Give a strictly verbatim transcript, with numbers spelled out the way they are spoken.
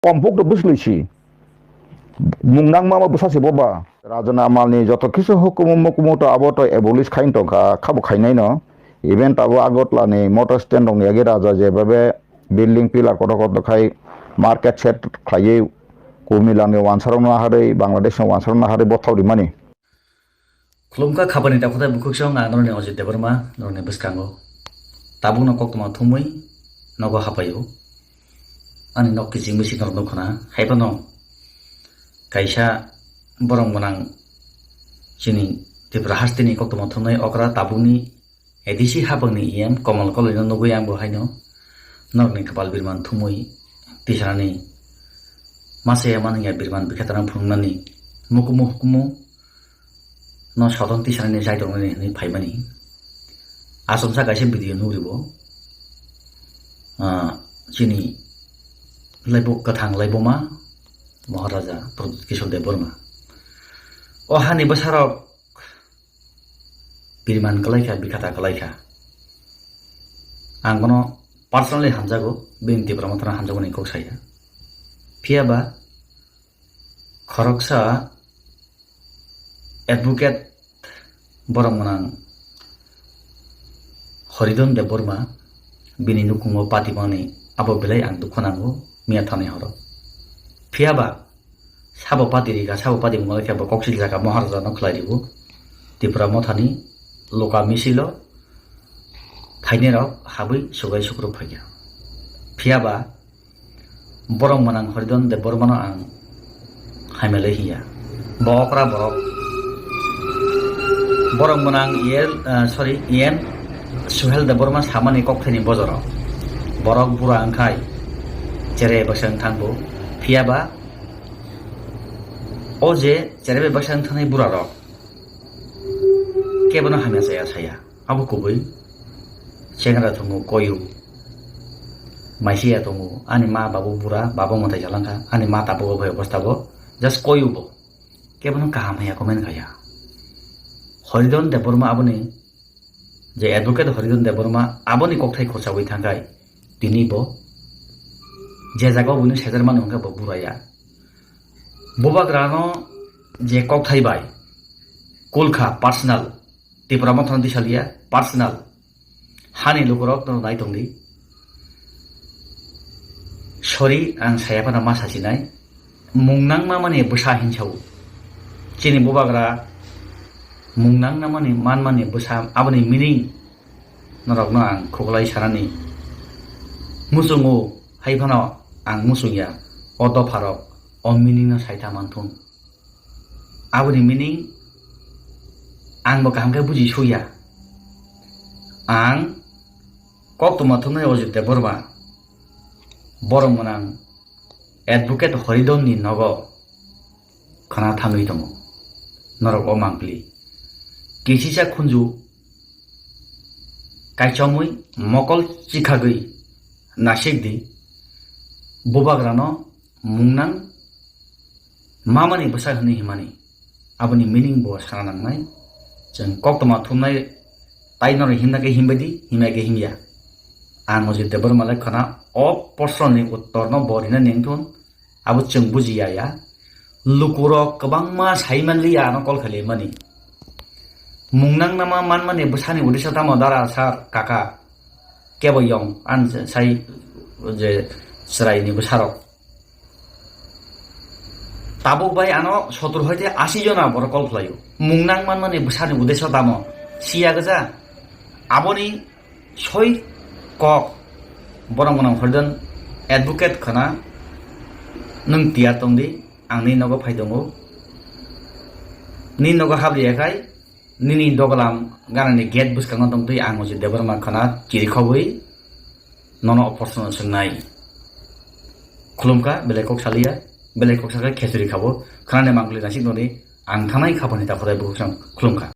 Kompok to bwswlwi si. Mung nangma ma bwsa si boba. Rajana amal ni joto kisu hukumu mukumu to abo to abolish khai tongkha, khabo khainai no. Even tabo Agartala ni motor stand rok ni age raja je babe building pillar kotor kotor khai market shed khlaiwi Kumila ni wansarok no harwi Bangladesh ni wansarok no harwi bothok rimani. Khulumkha khapani takhutai bukhuksong ang norokni Ojit Debbarma norokni bwskango. Tabukno koktwma thumwi nogo hapaio. Ani nok kiching bising norok nukho na. Haiphano kaisa borok gwnang chini Tripura hasteni koktwma thumnai okra tabukni A D C hapangni E M Komal Koloino nugwi ang bo haino norokni kwpal birman thumwi tisanani masa ya manwi ya birman bikhatarang phunuknani mukumu hukumu no soton tisanani jai tongnani hinwi phaimani. Achomsa kaisa video nugribo, ah, chini laibo-, kwthang laiboma Maharaja Pradyut Kishore Debbarma. O hani bwsarok birman kwlaikha, bikhata kwlaikha. Ang bono personally hamjago, bini Tipra Mothano hamjakmani kok saya. Phiyaba khoroksa advocate borok gwnang Horidon Debbarma bini nukhungo patimani abo belai ang dukhu nango miya thani horo. Phiyaba sabo pati rika, sabo pati mungla khe bo koksil jaka Maharaja no khlai rigo. Tipra Mothani loka misilo phainai rok habwi sugai sukruk phaikha. Phiyaba borok mwnang Horidon Debbarmano ang hamya le hiya. Bo okra borok. Borok mwnang E L, ah, sorry, E M Suhel Debbarma samani kokthaini bojoro. Borok bura wngkhai chere baksa wngthangbo. Phiyaba o je chere bai baksa wngthangnai burarok kebono hamya chaya saya. Abo kubui chengra tongo, koyu, maisiya tongo, ani ma babu bura, baba mwtai jalangkha, ani ma tabuk bai obostha bo, just koyu bo. Kebono kaham haya comment khaya. Horidon Debbarma aboni, je advocate Horidon Debbarma aboni kokthai khorchawi thangkhai, tini bo je jaga buni sejar mano hwnkhe bo buraya. Bubagrano je kokthai bai kulkha personal, Tipra Mothano tisaliya personal. Hani lukurok no nai tongdi. Sorry, ang saya phano ma sasinai. Mung nangma mani bwsa hinsao. Chini bubagra mung nangna mani man mani bwsa aboni meaning norokno ang khuklai sanani. Muchungo hai phano ang muchungya. O dopharok o meaning no saitha manthun. Aboni meaning ang bo kaham khe buji suya. Ang koktwma thumnai Ojit Debbarma borok mwnang advocate Horidon ni nogo khwna thangwi tongo. Norok o mangpili kisisa khunju kaichomwi mokol chikhagwi nasikdi bubagrano mung nang mamani bwsa hwnwi himani. Aboni meaning bo sana nangnai. Chwng koktwma thumnai tai norok himna khe himbaidi, himya khe himya. Ang Ojit Debbarma le khwna o prosno ni uttor no bo rina nengthun, abo chwng bujiya ya. Lukurok kwbangma sai manliya ano kol khalimani. Mung nang nama manmani bwsani uddesyo tamo dara sir kaka? Kebo yong an sai je chwraini bwsarok. Tabuk bai ano sottur hoite ashi jona borok kol khlaio. Mung nang manmani bwsani uddesyo tamo? Siya gja. Aboni soi kok borok mwnang Horidon advocate khwna nwng tiyar tongdi, ang nini nogo phai tongo. Nini nogo habriya khai nini dogalam ganani gate bwskango tongtwi ang Ojit Debbarma khwna chiri khobwi nono o proshno swngnai. Khulumkha, belai kok saliya, belai kok sakhe khechuri khabo, khwnani mangpili nasik noni ang thanai khapani ta khotai bukhuk sam khulumkha.